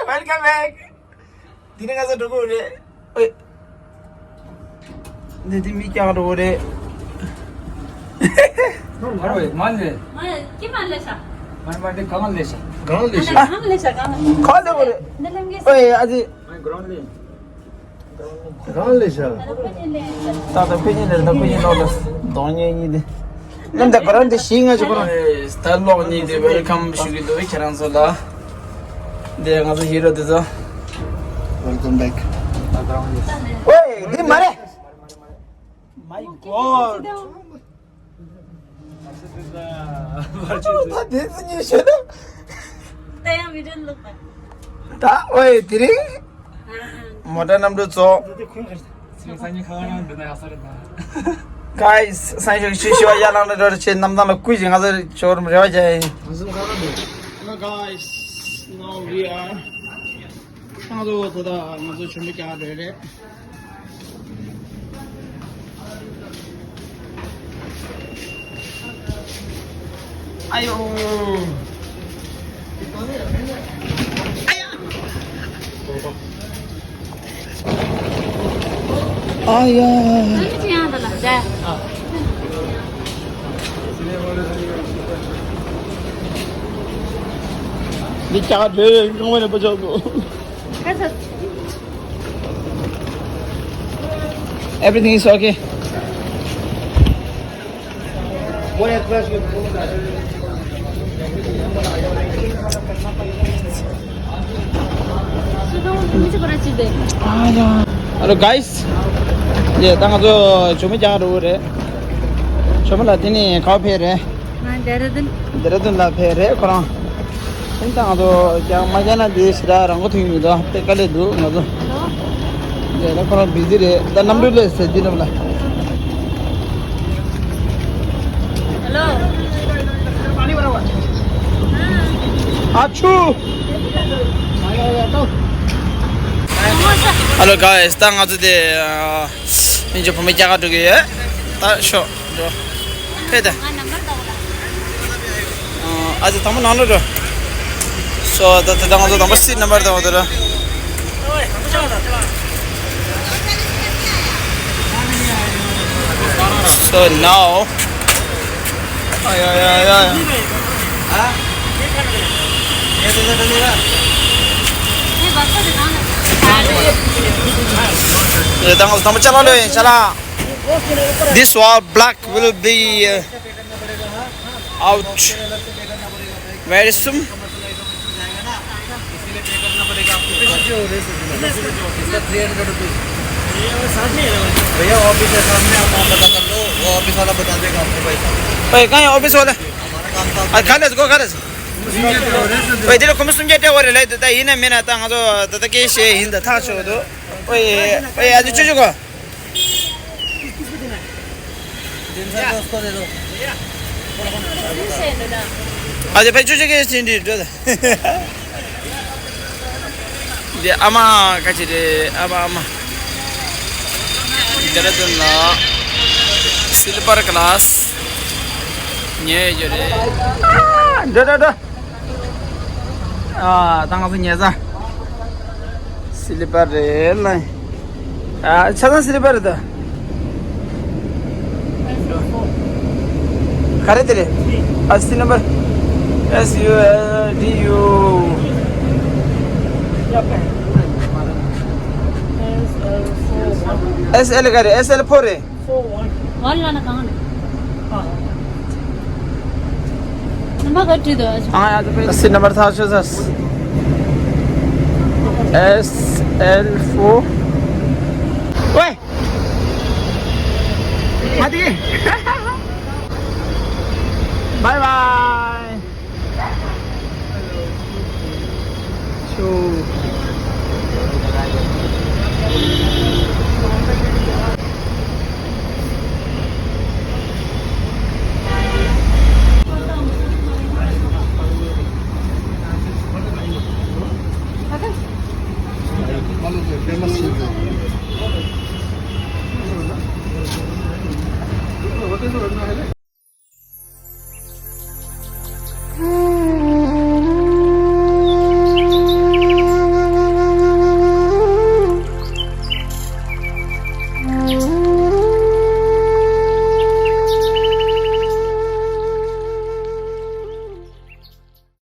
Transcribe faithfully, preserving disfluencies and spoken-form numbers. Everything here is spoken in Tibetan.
Welcome back. དེ་ནས་ང་ཚོ་འགྲོ་གི་རེད། ཨེ། འདི་དེ་མི་རྐྱང་འགྲོ་གི་རེད། ཨོའི་མ་ལེ། མ་ལེ་ཀི་མ་ལེ་ཤ། མ་མ་དེ་གང་ལེ་ཤ། གང་ལེ་ཤ། གང་ལེ་ཤ་གང་ལེ། གང་ལེ་གི་རེད། འདི་ལམ་གི། ཨོའི་ཨ་ཙི། གང་ལེ་ཤ། ད་ད་ཕེ་ཉིན་ལེ་ད་ཕེ་ཉིན་ལོ་ལ་གདོང་ཉེ་གཉིས་དེ། ནམ་ད་ག་རང་དེ་ཤིང་ང་ཅི་གོ་རང་། ད་ལོག་གཉིས་དེ་ཝེལ་ཀམ་ཞུ་གི་འདུག་ཁྱེད་རང་ཚོ་ལ། དེ་ང་ཚོ་ཧི་རོ་དེ་ཚོ། Welcome back. ཨོའི་འདི་མ་རེད། My God. ད་དེ་ཚོ་གཉིས་ཤོད་ན། ད་ཡང་བི་ཌིའོ་ལོག་པ། ད་ཨོའི་དེ་རིང་། མོ་ཊ་གནམ་གྲུ་ཚོ། སང་ཉིན་ཁ་ཁ་རང་འདི་ན་ཡག་ས་རེད་ད། Guys, སང་ཞོགས་ཤི་ཤི་བ་ཡར་ལངས་ན་འགྲོ་རེ་ཆེ་གནམ་ཐང་ལ་སྐུ་ཞིག་ང་ཚོ་ཞོར་རེ་བ་བྱ་ཡིན། Hello guys, now we are ང་ཚོ་ད་ལྟ་ང་ཚོ་ཆུ་མིག་རྒྱག་རེད་རེད། ཨ་ཡོ། ཨ་ཡ། ཨ་ཡ། འདི་ཅག་འདྲེ་རྐང་པ་ནས་པ་ཆགས་སོང་། Everything is okay. Hello guys. ཡེ་ད་ང་ཚོ་ཇོ་མོ་རྒྱག་འགྲོ་གི་རེད། ཇོ་མོ་ལགས་དེ་ནི་ག་པར་ཕེབས་རེད། ང་ལྡེ་ར་ལྡུན། ལྡེ་ར་ལྡུན་ལ་ཕེབས་རེད་ཁོ་རང་། ཨིན་ད་ང་ཚོ་ཀྱང་མ་རྒྱག་ན་འདི་ཞེ་དྲག་རང་མགོ་ཐོན་གྱི་མི་འདུག་དེ་དཀའ་ལས་འདུག་ང་ཚོ། ཡ་ད་ཁོ་རང་བི་ཟི་རེད། ད་གནམ་གྲུ་ལས་ཟེར་འདི་འདྲ་ལ། Hello. ཨ་ཆུ། Hello guys, ད་ང་ཚོ་དེ། ཨ། ཨིན་ཇི་བུ་མོ་རྒྱག་ག་འགྲོ་གི་ཡོད། ད་ཤོག་འགྲོ། ཕེབས་ད། ཨ་ཙི་དང་པོ་ནང་ལ་འགྲོ། So ད་ད་ང་ཚོ་དང་པོ་སིཊ་ནམ་བར་དང་པོ་དེ་ར། So now. ཨ་ཡ་ཡ་ཡ་ཡ། ཡ་ད་ང་ཚོ་དང་པོ་ཅ་ལག་ལོས་ཡིན་ཅ་ལག This wall block will be, uh, out very soon. भैया, ऑफिस है सामने, आप वहाँ पता कर लो, वो ऑफिस वाला बता देगा आपको पैसा। ओए, कहाँ है ऑफिस वाला? हमारा काम था। अरे, खा ले इसको, खा ले। ओए, तेरे को मैं समझाते हो रे, ले देता ही ना, मैंने आता, हाँ, तो, तो, तो, कैसे हिंद था, छोड़ दो। ओए, ओए, आज चुचु को। अझै भाइ चुचु के सिन्डी दे आमा काचिरे आमा आमा। देहरादून ला slipper class. ཉེ་ཡོད་རེད། འགྲོ་འགྲོ་འགྲོ། ཨ་ད་ང་ཚོ་ཉལ་ས། སི་ལི་པར་རེད་ལ། ཨ་ཆ་ཚང་སི་ལི་པར་རེད་ད། ག་རེ་དེ་རེད། ཨ་སི་ནམ་བར། S U L D U S L ག་རེད། S L four རེད། ཝན་ལ་ན་གང་རེད། ཨ། ནམ་བར་ག་བྲིས་འདུག་ཨ་ཡ་ད་པེ། སི་ནམ་བར་ཐག་ཆོད་ས། S L four ཝེ། ཨ་དེ། Bye bye.